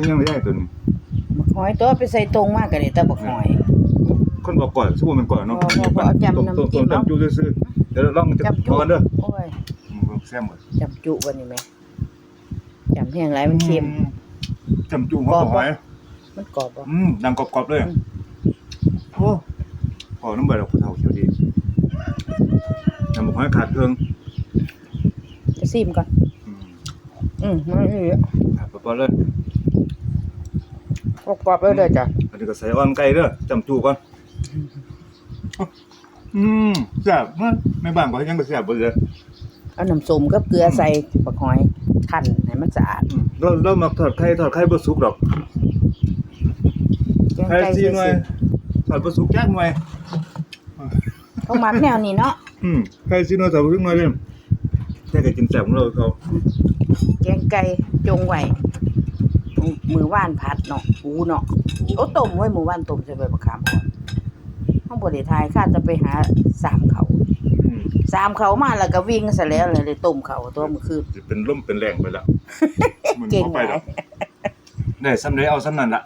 ຍັງໄດ້ຕົວນີ້ ບັກຫອຍຕົວະ ໄປໃສ່ຕົ້ມມາກໍໄດ້ແຕ່ບັກຫອຍ. ຄັນວ່າກ້ອຍ ຊິບໍ່ແມ່ນກ້ອຍເນາະ ບໍ່ ບໍ່ ບໍ່ ເອົາຈ້ຳນ້ຳຈິ້ມເນາະ ຕົ້ມຈຸຊື່ໆ. ດຽວລອງ ຈ້ຳຈຸ ເອົາເດີ. ໂອ້ຍ ອືມ ແຊມເບິດ ຈ້ຳຈຸບັດນີ້ແໝ່. ຈ້ຳແຮງຫຼາຍມັນເຄັມ. ອືມ ຈ້ຳຈຸຫົວບັກຫອຍ ມັນກອບບໍ່? ອືມ ດັງກອບໆເລີຍ. ອືມ ໂອ້ ພໍນຳເບິດດອກຜູ້ເຖົ້າເຈົ້າດີ ນ້ຳບັກຫອຍຂາດເຄິ່ງ. ຈະຊີມກ່ອນ. ອືມ ອືມ ມັນອີ່ຫຼີ ຂາດປອດໆເລີຍ ກອບໆເລີຍເດີ. ອືມ ຈ້ະ ອັນນີ້ກໍໃສ່ອ່ອນໄກ່ເດີ ຈ້ຳຈຸກ່ອນ. ອືມ ແຊບ ແມ່ບ້ານກໍເຮັດຫຍັງກໍແຊບເບິດເລີຍ. ເອົານ້ຳສົ້ມກັບເກືອໃສ່ ອືມ ບັກຫອຍ ຄັ້ນໃຫ້ມັນສະອາດ. ອືມ ລາວ ລາວມັກທອດໄຂ່ ທອດໄຂ່ບໍ່ສຸກດອກ. ແກງໄກ່ ໄຂ່ສີ່ໜ່ວຍ ທອດບໍ່ສຸກຈັກໜ່ວຍ. ເຂົາມັກແນວນີ້ເນາະ. ອືມ ໄຂ່ສີ່ໜ່ວຍ ທອດບໍ່ສຸກໜ່ວຍເດ້. ແຕ່ກໍກິນແຊບຂອງລາວເຂົາ. ແກງໄກ່ຈົ່ງໄວ້ ມື້ວານຜັດເນາະ ອູເນາະ. ໂອ້ ຕົ້ມເວີ້ຍ ມື້ວານຕົ້ມໃສ່ໃບບັກຂາມອ່ອນ. ເຮົາບໍ່ໄດ້ຖ່າຍ ຄາແຕ່ໄປຫາສາມເຂົ້າ. ອືມ ສາມເຂົ້າມາແລ້ວກໍວິ່ງຊະແລ້ວ ເລີຍໄດ້ຕົ້ມເຂົ້າຕົວະມື້ຄືນ. ຊິເປັນລົມເປັນແລ້ງໄປລະ ມື້ນີ້ບໍ່ໄປດອກ. ເກັ່ງຫຼາຍ ໄດ້ສ່ຳໃດເອົາສ່ຳນັ້ນລະ.